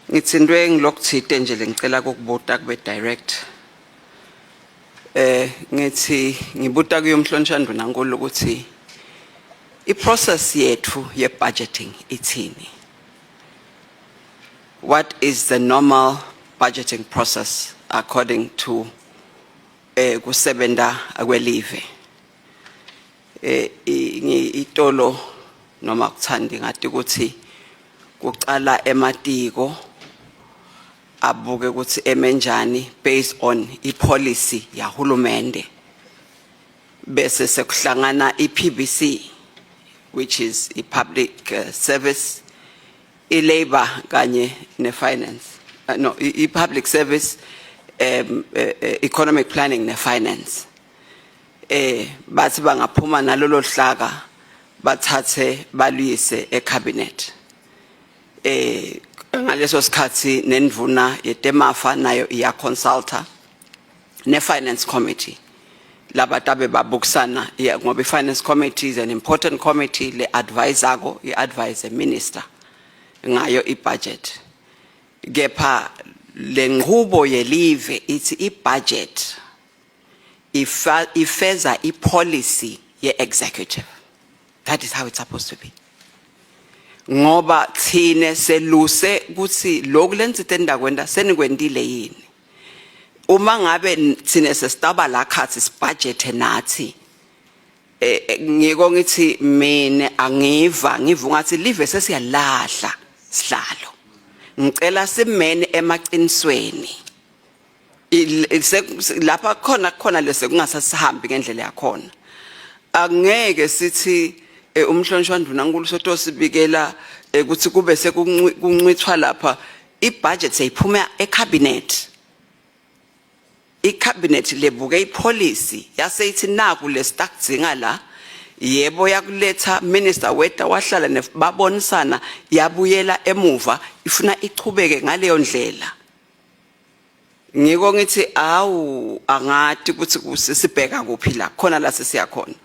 Ngitsintwe ngilokuthite nje lengicela ukubuta kube direct. Ngithi ngibuta kuyo umhlonishwa Ndunankulu ukuthi i-process yethu ye-budgeting ithini? What is the normal budgeting process according to kusebenta kwelive? Itolo noma kuthandi ngathi ukuthi kucala ematiko abuke ukuthi emenjani based on ipolicy yahulumende, bese sekuhlangana iPBC, which is i-public service, i-labor kanye ne-finance, no, i-public service, economic planning ne-finance. Bathi bangaphuma nalolo hlaka, bathathe baluyise ecabinet. Ngaleso sikhathi nendvuna yetemafa nayo iya consulta ne-finance committee labatabe babukisana ngoba i-finance committee is an important committee le advisako, i-advise minister ngayo i-budget. Kepha lenqubo yelive ithi i-budget ifeza i-policy ye-executive. That is how it's supposed to be, ngoba thine seluse ukuthi lokhu lensithe endakwenda senikwentile yini. Uma ngabe thine sesitaba la khathi sibudget nathi, ngiko ngithi mina angiva, ngiva ungathi live sesiyalahla. Sihlalo, ngicela simene emaqinisweni. Lapha khona khona lese kungasasihambi ngendlela yakhona. Angeke sithi umhlonishwa Ndunankulu sotosibikela ukuthi kube sekuncithwa lapha ibudget seyiphuma ecabinet. Icabinet lebuke ipolicy yase ithi naku lestakudzinga la, yebo, yakuletha minister weta wahlala babonisana, yabuyela emuva, ifuna ichubeke ngaleyo ndlela. Ngiko ngithi awu, angati ukuthi sibheka kuphi la khona la sesiyakhona.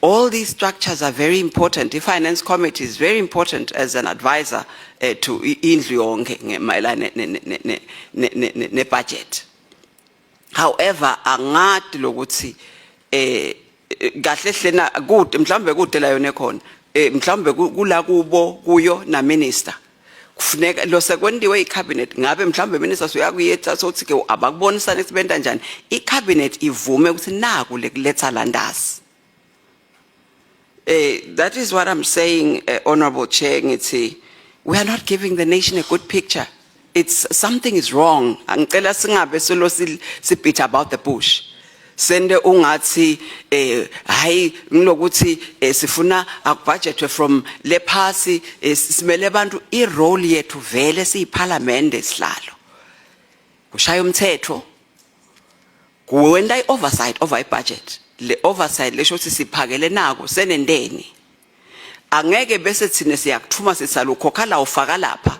All these structures are very important. The finance committee is very important as an advisor to indlu yonke ngemayelana ne budget. However, angati lokuthi kahle hlena kude, mhlawumbe kude la yona khona, mhlawumbe kula kubo kuyo na minister kufuneka lo sekwentiwe icabinet. Ngabe mhlawumbe minister suyakuyetha sothi ke abakubonisana ukuthi benta njani, icabinet ivume ukuthi naku lekuletha landasi. That is what I'm saying, Honorable Chair, ngithi we are not giving the nation a good picture. It's something is wrong. Angicela singabe solo si beat about the bush. Sende ungathi hayi, ngilokuthi sifuna akubudgetwe from le phasi, simele abantu. I role yethu vele siyiparliament, sihlalo, kushaya umthetho, kuwenta i-oversight over i-budget. Le oversight lesho ukuthi siphakele nako senendeni. Angeke bese thine siyakuthuma sisalukhokha la ufaka lapha,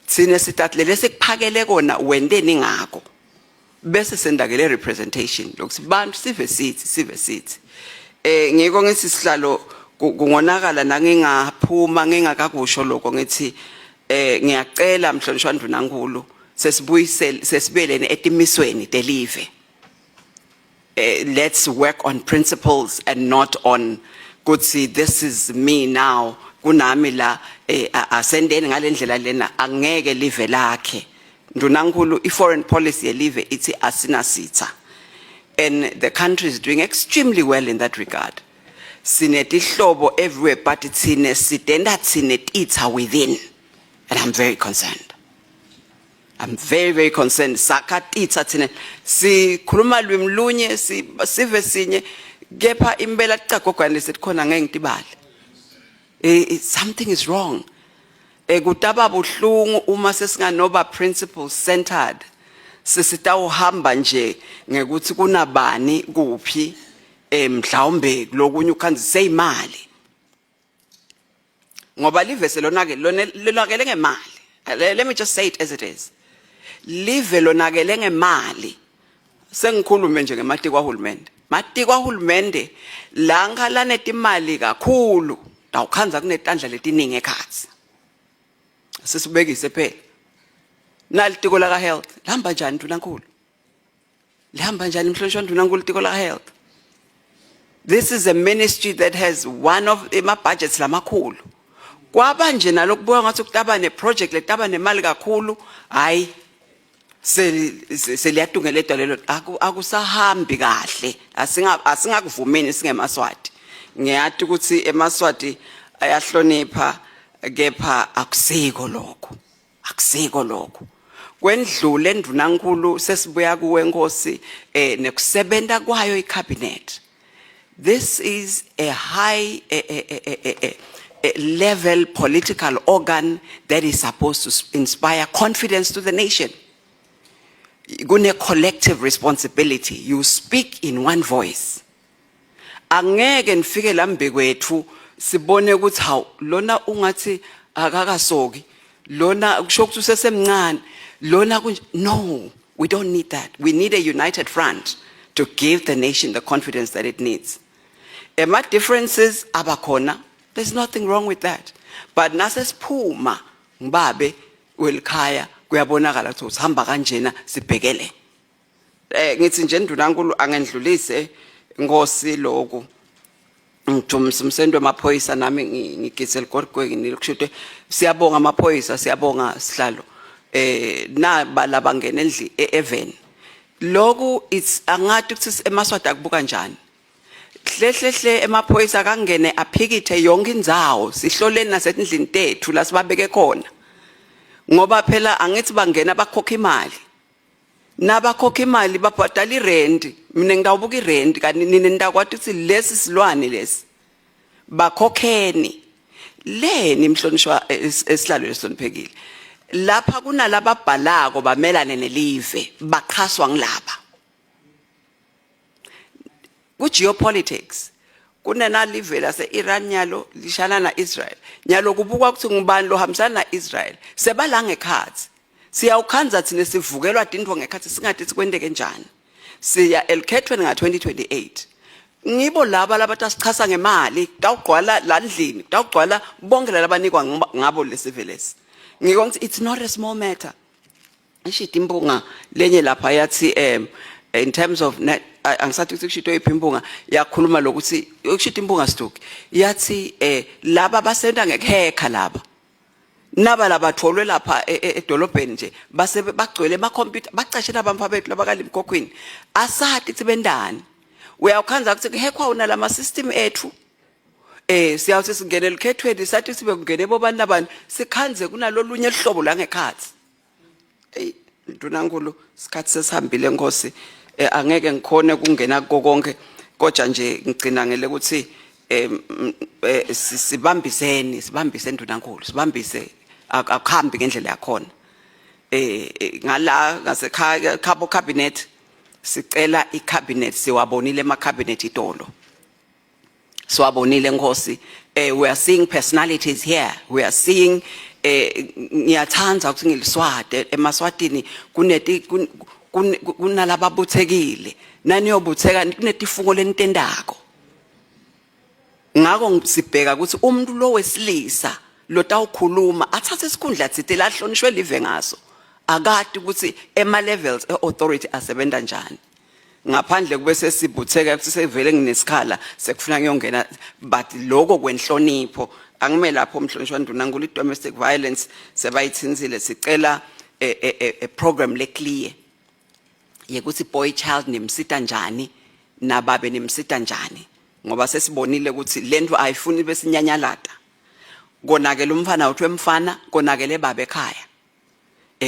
thine sitatlele sikuphakele kona, wenteni ngako, bese sendakele representation lokuthi bantu sive sithi sive sithi. Ngiko ngithi sihlalo, kungonakala nangingaphuma ngingakakusho lokho. Ngithi ngiyacela mhlonishwa Ndunankulu, sesibuyisele, sesibelene etimisweni telive. Let's work on principles and not on kuthi this is me now, kunami la, asendeni ngalendlela lena. Angeke live lakhe, Ndunankulu. I-foreign policy yelive ithi asinasitha, and the country is doing extremely well in that regard. Sinetihlobo everywhere, but thine sidenda thine titha within, and I'm very concerned. I'm very, very concerned. Sakha titha thina, sikhuluma lwimi lunye, sive sinye, kepha impela ticagogwane setikhona, ngeke ngitibale. Something is wrong. Kutaba buhlungu uma sesinganoba principle centered. Sesitawuhamba nje ngekuthi kunabani kuphi, mhlawumbe lokunye ukhanzi seyimali. Ngoba live selonake lonakele ngemali. Let me just say it as it is. Live lonakele ngemali. Sengikhulume nje ngematiko ahulumende. Matiko ahulumende la ngalanetimali kakhulu, tawukhandza kunetandla letiningi ekhatsi. Sisibekise phela. Nalitiko la ka health lihamba njani, Ndunankulu? Lihamba njani, mhlonishwa Ndunankulu, litiko la ka health? This is a ministry that has one of ema budgets lamakhulu. Kwaba nje nalokubuka ngathi kutaba ne project letaba nemali kakhulu, hayi, seliyatungeletwa lelo, akusahambi kahle. Asingakuvumini singemaswati. Ngiyati ukuthi emaswati ayahlonipha, kepha akusiko lokho, akusiko lokho. Kwendlule, Ndunankulu, sesibuya kuwe Nkosi, nekusebenta kwayo icabinet. This is a high a level political organ that is supposed to inspire confidence to the nation. Kune collective responsibility. You speak in one voice. Angeke nifike lambe kwethu sibone ukuthi hawu, lona ungathi akakasoki, lona kusho ukuthi usesemncane lona kunje. No, we don't need that. We need a united front to give the nation the confidence that it needs. Ema differences abakhona, there's nothing wrong with that, but nasesiphuma ngibabe welikhaya, kuyabonakala ukuthi sihamba kanjena, sibhekele. Ngithi nje, Ndunankulu, angendlulise Nkosi lokhu ngijumisa umsendo wamaphoyisa. Nami ngigizela eligorgweni nilikushude. Siyabonga amaphoyisa, siyabonga sihlalo, naba labangena endli even lokhu it's angathi ukuthi emaswati akubuka njani. Hle hle hle, emaphoyisa akangene aphikithe yonke indzawo, sihloleni nasetindlini tethu la sibabeke khona, ngoba phela angithi bangena bakhokha imali. Nabakhokha imali babhadala irenti. Mina ngitawubuka irenti, kanti nina nitakwati ukuthi lesi silwane lesi bakhokheni leni. Mhlonishwa esihlalo lesihloniphekile, lapha kunalababhalako bamelane nelive, baqhaswa ngilaba ku-geopolitics. Kunenalive lase-Iran nyalo lishana na-Israel. Nyalo kubukwa ukuthi ngubani lohambisana na-Israel. Sebala ngekhatsi siyawukhandza thine sivukelwa tintfo ngekhatsi, singathi sikwenteke njani. Siya elikhethweni nga-2028, ngibo laba labatasichasa ngemali. Kutawugcwala la ndlini, kutawugcwala bonke lalabanikwa ngabo lesive lesi. Ngiko ngithi it's not a small matter. Ishida impunga lenye lapha yathi in terms of angisathi ukuthi kushito yiphi impunga, yakhuluma lokuthi kushito impunga siduki, yathi laba basenta ngekuhekha, laba naba labatholwe lapha edolobheni nje, base bagcwele ema-computer, bacashe nabamfa bethu labakali emkhokhwini. Asati ukuthi bendani. Uyawukhandza ukuthi kuhekhwa wona lama system ethu. Siyawuthi singene elikhethweni, sathi sibe kungene bobani nabani, sikhandze kunalolunye hlobo la ngekhatsi. Ey Ndunankulu, isikhathi sesihambile Nkosi, angeke ngikhone kungena kuko konke, kodwa nje ngigcina ngele ukuthi sibambiseni, sibambise Ndunankulu, sibambise. Akuhambi ngendlela yakhona. Ngala ngasekhaya khabo cabinet, sicela icabinet. Siwabonile ema cabinet itolo, siwabonile Nkosi. We are seeing personalities here, we are seeing ngiyathanda ukuthi ngiliswati. Emaswatini kuneti kunalababuthekile, naniyobutheka kunetifungo lenitendako. Ngako sibheka ukuthi umuntu lo wesilisa lotawukhuluma athathe isikhundla tsite lahlonishwe live ngaso, akati ukuthi ema levels e-authority asebenza njani, ngaphandle kube sesibutheka ukuthi sevele nginesikhala sekufuna ngiyongena. But lokho kwenhlonipho angime lapho, mhlonishwa Ndunankulu. I-domestic violence sebayithinsile. Sicela a program le clear yekuthi boy child nimsita njani, nababe nimsita njani, ngoba sesibonile ukuthi lento ayifuni besinyanyalata. Konakele umfana, uthi wemfana konakele baba ekhaya,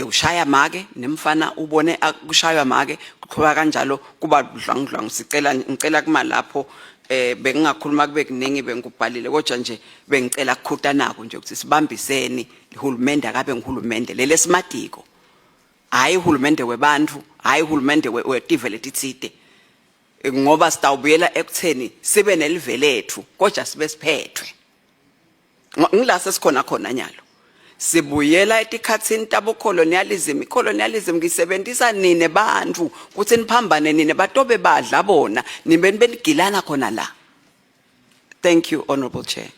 ushaya make nemfana, ubone kushaywa make, kuqhubeka kanjalo, kuba budlwangudlwangu. Sicela, ngicela kuma lapho. Bengingakhuluma kube kuningi bengikubhalile, kodwa nje bengicela kukhuta nako nje ukuthi sibambiseni. Uhulumende akabe nguhulumende lele simatiko, hayi uhulumende webantu, hayi uhulumende wetive letitsite, ngoba sitawubuyela ekutheni sibe nelive lethu kodwa sibe siphethwe. Ngila sesikhona khona nyalo, sibuyela etikhatsini tabo colonialism. I-colonialism ngisebenzisa nine bantfu kutsi niphambane nine, batobe badla bona, nibe benigilana khona la. Thank you, honorable chair.